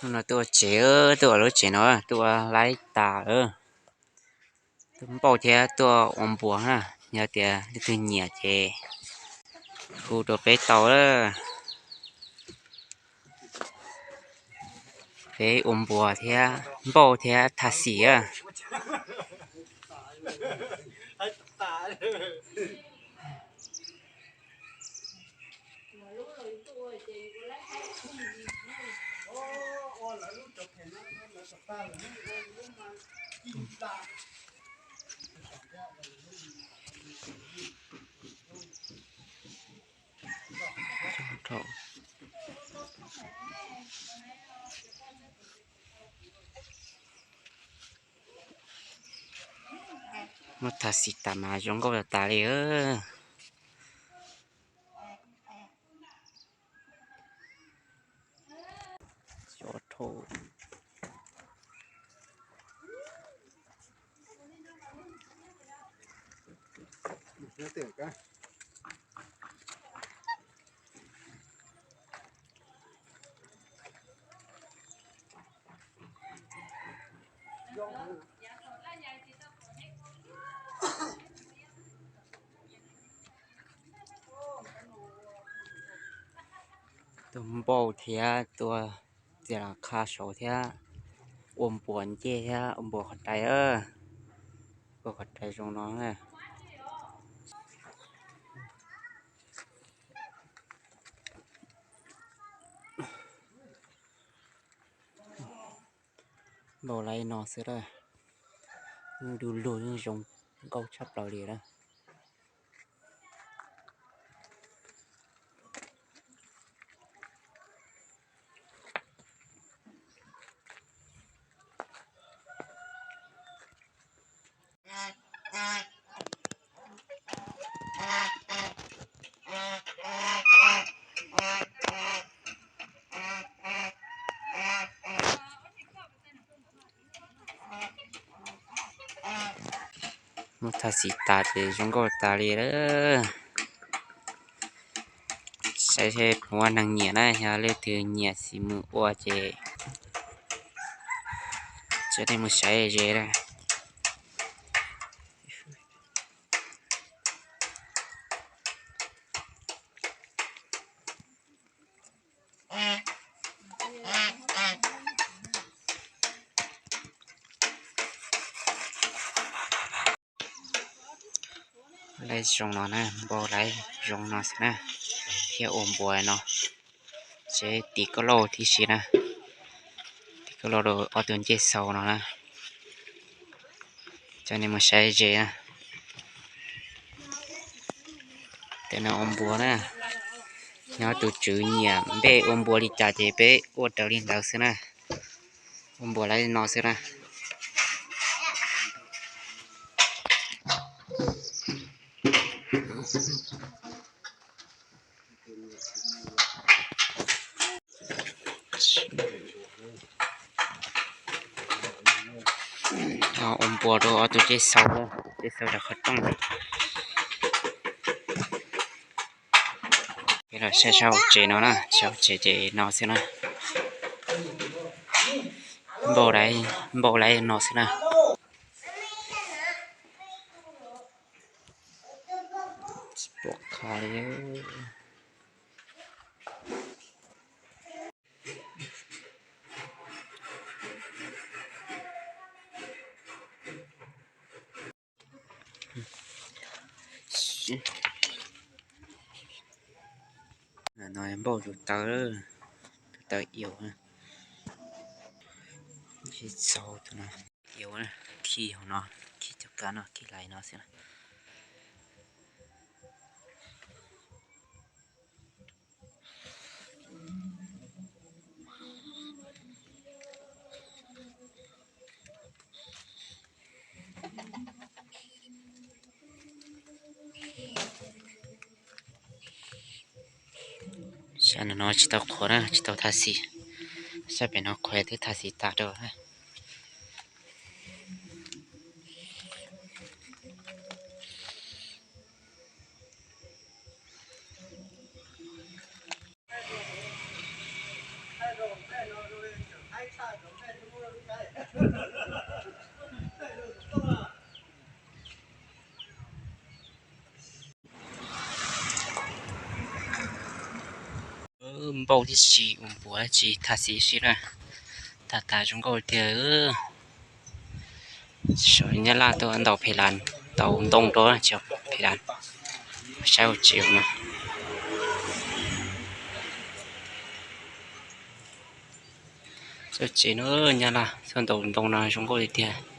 No tuaj ua tsev, tuaj ua lub tsev no, tuaj ua laib tas lawm. Tuaj npauj thiab tuaj ua npuas na, yog tias leej twg nyiam ces hu rau peb tau lawm. Peb ua npuas thiab npauj thiab thaj xim a. Muab thaj xim tas mas zoo nkauj tas tas li. Tuaj npauj thiab tuaj txiav los qha saud thiab ua npuas ncej thiab ua npuas qhov rais, ua qhov rais zoo no. Npauj laib no xwb lawm, yeej du lug yeej zoo nkauj tshaj plaws li lawm. Muab thaj xim tas ces zoo nkauj tas li lawm. Saib seb puas muaj neeg nyiam na, yog leej twg nyiam xim mus ua ces tso nej mus saib ze na. Laib zoo no na, npauj laib zoo no xwb na, thiab ua npuas no. Tsev tim kauj laug tib si na, tim kauj laug rau ob tug ncej xaus no na. Coj nej mus saib ze na. Tej no ua npuas na, nyob tus tswv nyiam npej ua npuas li cas ces peb ua raws li ntawd xwb na. Ua npuas laib no xwb na. Ua npuas rau ob tug ncej xaus, ncej xaus rau qhov rooj. Peb los saib sab hauv tsev no na, sab hauv tsev ces no xwb na. Npauj laib, npauj laib no xwb na. Tsis pom qab li. No npauj tus taw, tus taw iaus, tsis txaus tus no. Iaus, khi hauv no, khi cov kab no, khi lais no xwb na. Sab no tsis tau qhuav na, tsis tau thaj xim. Sab pem no qhuav twb thaj xim tas rau. Npauj tib si ua npuas tsis thaj xis si na. Tag tag zoo nkauj tiag. Saum Nyab Laj tuaj ntaus phem las, ntaus ntoo rau tsis phem las. Saib ua tsev no. Txoj tsev no Nyab Laj tuaj ntaus ntoo no zoo nkauj li tiag.